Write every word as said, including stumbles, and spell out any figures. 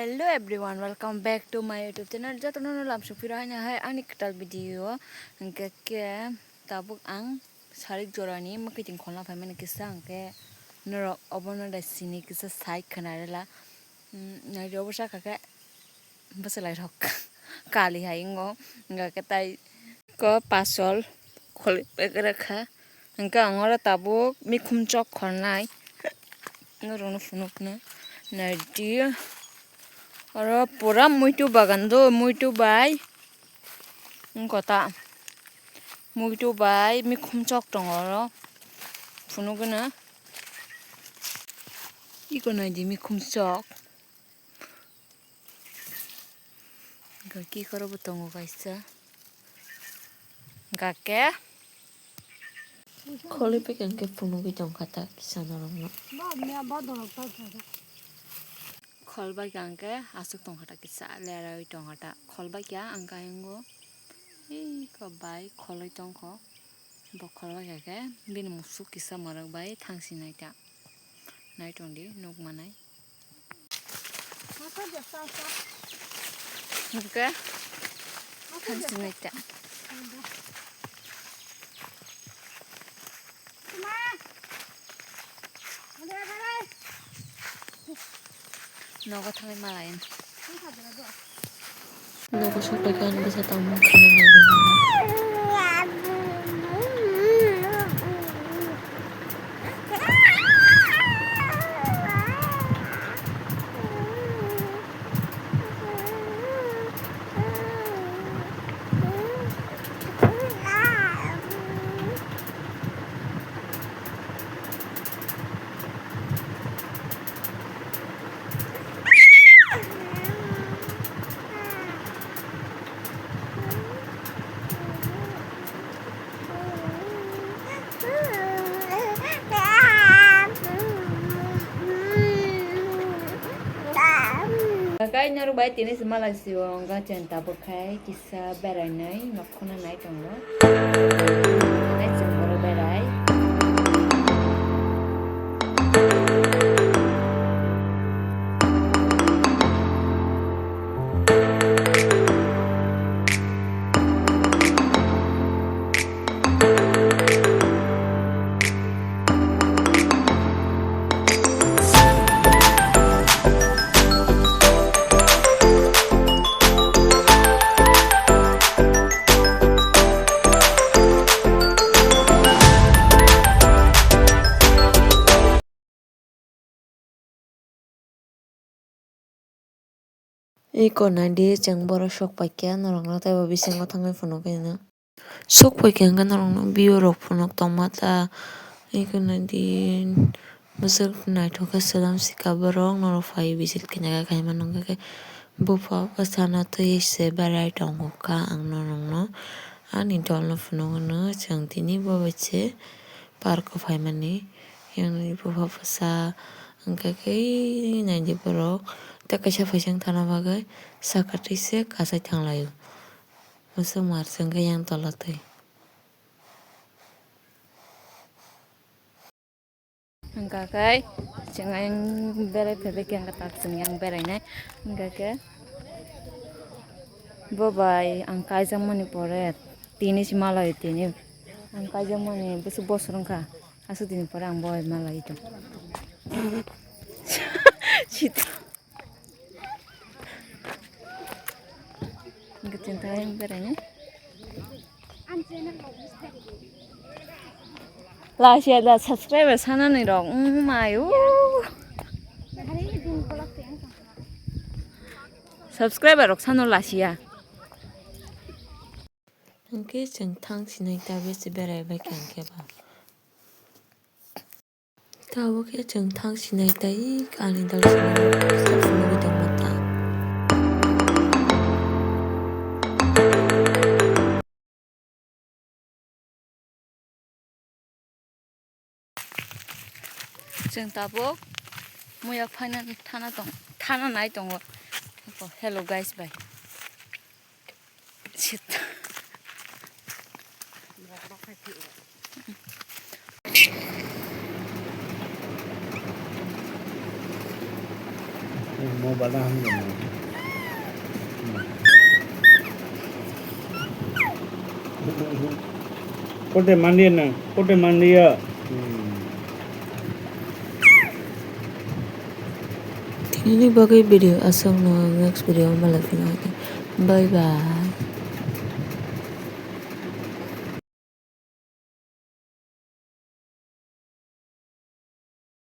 Hello everyone, welcome back to my YouTube channel. Jotono no lamsok phiro haino hai ani kwtal video. Hwnkhe ke tabuk ang sarik jorani mwkhwtwng kholna phaimani kisa, hwnkhe norok obono da sini kisa sai khwnarela. Naidi obo sakha khe bwswlairok kali hai wngo, hwnkhe tai ko pasol kholi pegre kha. Hwnkhe ang oro tabuk mikhum chok khornai norokno phunukno naidi. Oro pura muitu bagan do, muitu bai wngkha ta. Muitu bai mikhum chok tongo oro, phunukgwino. Iko naidi mikhum chok. Hwnkhe kikhoro bo tongo kaisa. Hwnkhe kholwi pekha hwnkhe phunugwi tongkha ta kisa norokno. Kholbai kha hwnkhe aswk tongkha ta kisa lerawi tongkha ta. Kholbai kha hwnkhe ayungo iko bai kholwi tongkho. Bo kholbai kha khe bini musuk kisa mwrwk bai thangsinai ta. Naitongdi nukmanai. Hwnkhe, thansinai ta. Nogo thangwi malayan. Nogo sokphaikha ani bwsa tongmung khainai naiwi. Kainarok bai tini se malai sio wngkha chwng tabuk khai kisa berainai nokhorno nai tongo. Nai chwng borok berai. Iko naidi chwng borok sok paikha norokno teibo bisingo thangwi phunukgwino. Sok paikha hwnkhe norokno view rok phunuk tongma ta. Iko naidi bwswk naithok khe swnam sika borok norok phai visit khaina khe khaima nukha khe bupha bwsano twi se berai tongkha ang norokno. Ani dolno phunukgwino chwng tini bo bai se park o phaimani. Yang nini bupha bwsa hwnkhe khe naidi borok tei kaisa phaising thana bagwi saka twi se kasai thanglaio. Bwswk mar se hwnkhe yang tola twi. Hwnkha khe chwng ayang berai phaibai khe hwnkha tak chwng yang berainai hwnkha khe bo bai ang kaijakmani pore tini se malaio tini ang kaijakmani bwswk bosor wngkha. Aswk dini pore ang bo bai malaio tong. Sita. Gitting tayang beraini. Lasia da subscriber sanani rok, mm, mayu. Subscriber rok sano lasia. Hwnkhe chwng thang sinai ta besi berai bai kha hwnkhe ba. Tabuk khe chwng thang sinai tai ani dal sinai sa phunugwi tongma ta. Chwng tabuk muya phaina thana tong, thana nai tongo. Hello guys bai. Shit. Mo bada ham jani. Kote mandiya na, kote mandiya. Tini ni bagwi video aswk no, next video o malai phino. Bye bye.